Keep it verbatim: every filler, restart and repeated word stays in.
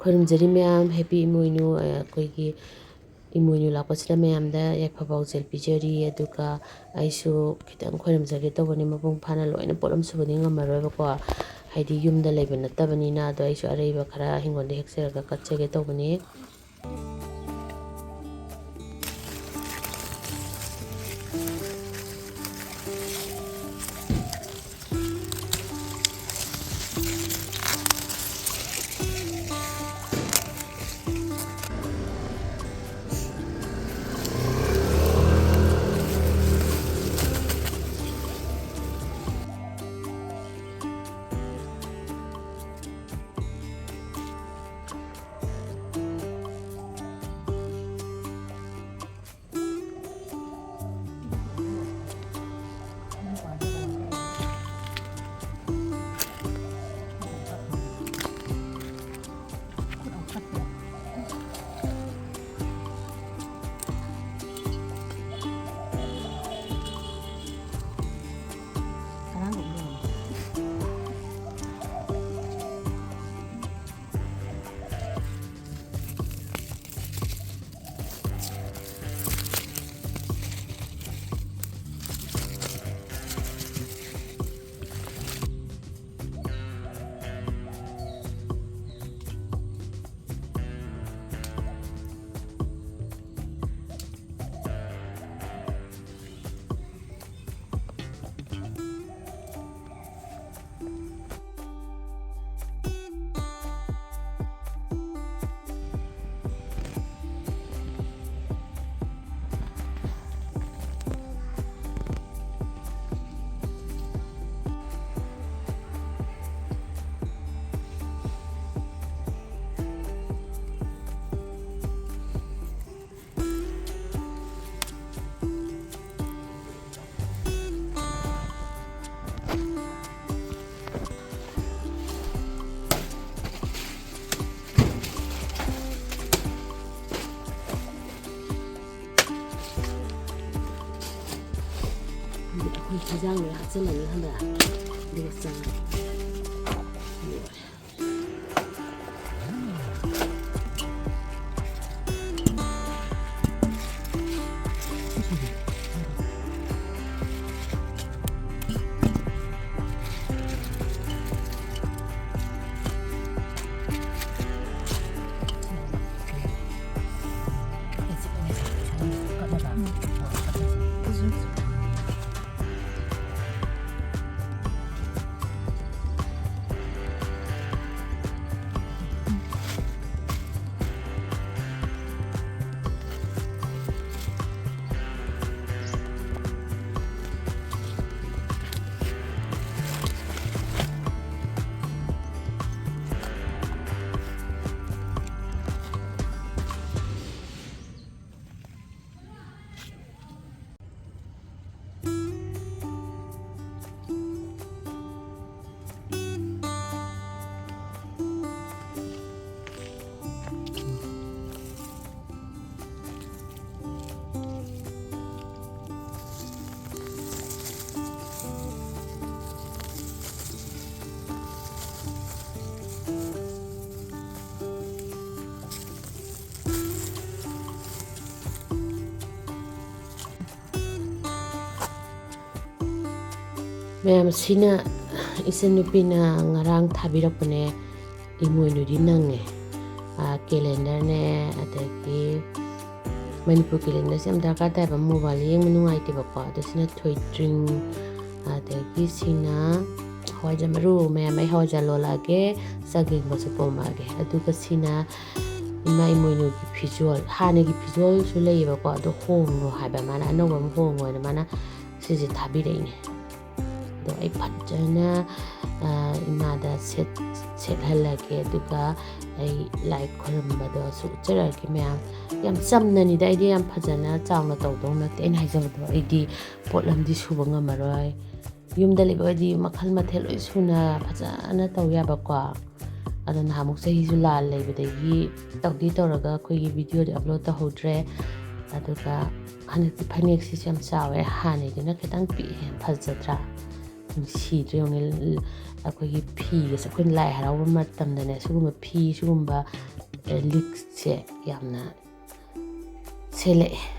ꯈꯨꯔꯨꯝꯖꯔꯤ ꯃꯌꯥꯝ, Happy ꯏꯃꯣꯏꯅꯨ꯫ ꯑꯩꯈꯣꯏꯒꯤ ꯏꯃꯣꯏꯅꯨ ꯂꯥꯛꯄꯁꯤꯗ ꯃꯌꯥꯝꯗ ꯌꯥꯏꯐ ꯄꯥꯎꯖꯦꯜ ꯄꯤꯖꯔꯤ꯫ ꯑꯗꯨꯒ ꯑꯩꯁꯨ ꯈꯤꯇꯪ ꯈꯣꯏꯔꯝꯖꯒꯦ ꯇꯧꯕꯅꯤ, ꯃꯄꯨꯡ ꯐꯥꯅ ꯂꯣꯏꯅ ꯄꯣꯠꯂꯝ ꯁꯨꯕꯗꯤ ꯉꯝꯃꯔꯣꯏꯕꯀꯣ, ꯍꯥꯏꯗꯤ ꯌꯨꯝꯗ ꯂꯩꯕ ꯅꯠꯇꯕꯅꯤꯅ꯫ ꯑꯗꯣ ꯑꯩꯁꯨ ꯑꯔꯩꯕ ꯈꯔ ꯍꯤꯡꯒꯣꯜꯗ ꯍꯦꯛꯆꯔꯒ ꯀꯠꯆꯒꯦ ꯇꯧꯕꯅꯤ꯫ ꯑꯩꯈꯣꯏ ꯍꯤꯟꯖꯥꯡ ꯂꯣꯏ ꯍꯥꯞꯆꯤꯜꯂꯅꯤ ꯈꯪꯕ꯭ꯔꯥ? ꯑꯗꯨꯒ ꯆꯥꯔꯅꯤ꯫ ꯂꯣꯏꯔꯦ꯫ ꯃꯌꯥꯝ, ꯁꯤꯅ ꯏꯆꯟꯅꯨꯄꯤꯅ ꯉꯔꯥꯡ ꯊꯥꯕꯤꯔꯛꯄꯅꯦ꯫ ꯏꯃꯣꯏꯅꯨꯗꯤ ꯅꯪꯉꯦ꯫ ꯀꯦꯂꯦꯟꯗꯔꯅꯦ, ꯑꯗꯒꯤ ꯃꯅꯤꯄꯨꯔ ꯀꯦꯂꯦꯟꯗꯔꯁꯦ ꯌꯥꯝ ꯗꯔꯀꯥꯔ ꯇꯥꯏꯕ, ꯃꯣꯕꯥꯏꯜ ꯌꯦꯡꯕ ꯅꯨꯡꯉꯥꯏꯇꯦꯕꯀꯣ꯫ ꯑꯗꯣ ꯁꯤꯅ ꯊꯣꯏꯗ꯭ꯔꯤꯡ, ꯑꯗꯒꯤ ꯁꯤꯅ ꯍꯋꯥꯏꯖꯥꯔ ꯃꯔꯨ꯫ ꯃꯌꯥꯝ, ꯑꯩ ꯍꯋꯥꯏꯖꯥꯔ ꯂꯣꯜꯂꯛꯑꯒꯦ, ꯆꯒꯦꯝꯒꯁꯨ ꯄꯣꯝꯃꯛꯑꯒꯦ꯫ ꯑꯗꯨꯒ ꯁꯤꯅ ꯏꯃꯥ ꯏꯃꯣꯏꯅꯨꯒꯤ ꯐꯤꯖꯣꯜ, ꯍꯥꯟꯅꯒꯤ ꯐꯤꯖꯣꯜꯁꯨ ꯂꯩꯌꯦꯕꯀꯣ, ꯑꯗꯣ ꯍꯣꯡꯉꯣ ꯍꯥꯏꯕ ꯃꯥꯅ, ꯑꯅꯧꯕ ꯑꯃ ꯍꯣꯡꯉꯣ ꯍꯥꯏꯅ ꯃꯥꯅ ꯁꯤꯁꯦ ꯊꯥꯕꯤꯔꯛꯏꯅꯦ꯫ ꯑꯗꯣ ꯑꯩ ꯐꯖꯅ, ꯑ, ꯏꯃꯥꯗ ꯁꯦꯠ-, ꯁꯦꯠꯍꯜꯂꯒꯦ, ꯑꯗꯨꯒ ꯑꯩ ꯂꯥꯏ ꯈꯣꯏꯔꯝꯕꯗꯣꯁꯨ ꯎꯠꯆꯔꯛꯑꯒꯦ ꯃꯌꯥꯝ꯫ ꯌꯥꯝ ꯆꯝꯅꯅꯤꯗ, ꯑꯩꯗꯤ ꯌꯥꯝ ꯐꯖꯅ ꯆꯥꯎꯅ ꯇꯧꯗꯧ ꯅꯠꯇꯦ꯫ ꯑꯩꯅ ꯍꯥꯏꯖꯕꯗꯣ, ꯑꯩꯗꯤ ꯄꯣꯠꯂꯝꯗꯤ ꯁꯨꯕ ꯉꯝꯃꯔꯣꯏ꯫ ꯌꯨꯝꯗ ꯂꯩꯕ ꯑꯣꯏꯗꯤ ꯃꯈꯜ ꯃꯊꯦꯜ ꯂꯣꯏ ꯁꯨꯅ ꯐꯖꯅ ꯇꯧ ꯌꯥꯕꯀꯣ꯫ ꯑꯗꯣ ꯅꯍꯥꯟꯃꯨꯛ ꯆꯍꯤꯁꯨ ꯂꯥꯟ ꯂꯩꯕꯗꯒꯤ ꯇꯧꯗꯤ ꯇꯧꯔꯒ ꯑꯩꯈꯣꯏꯒꯤ ꯚꯤꯗꯤꯑꯣꯗꯤ ꯑꯞꯂꯣꯗ ꯇꯧꯍꯧꯗ꯭ꯔꯦ꯫ ꯑꯗꯨꯒ ꯍꯟꯗꯛꯇꯤ ꯐꯅꯦꯛꯁꯤꯁꯨ ꯌꯥꯝ ꯆꯥꯎꯋꯦ, ꯍꯥꯟꯅꯩꯗꯨꯅ ꯈꯤꯇꯪ ꯄꯤꯛꯑꯦ, ꯌꯥꯝ ꯐꯖꯗ꯭ꯔꯥ? ꯅꯨꯡꯁꯤꯗ꯭ꯔꯥ ꯌꯦꯡꯉꯨꯅꯦ꯫ ꯑꯩꯈꯣꯏꯒꯤ ꯐꯤꯒꯁꯦ, ꯑꯩꯈꯣꯏꯅ ꯂꯥꯏ ꯍꯔꯥꯎꯕ ꯃꯇꯝꯗꯅꯦ, ꯁꯤꯒꯨꯝꯕ ꯐꯤ, ꯁꯤꯒꯨꯝꯕ, ꯑꯦ, ꯂꯤꯛꯁꯦ ꯌꯥꯝꯅ ꯁꯦꯠꯂꯛꯑꯦ꯫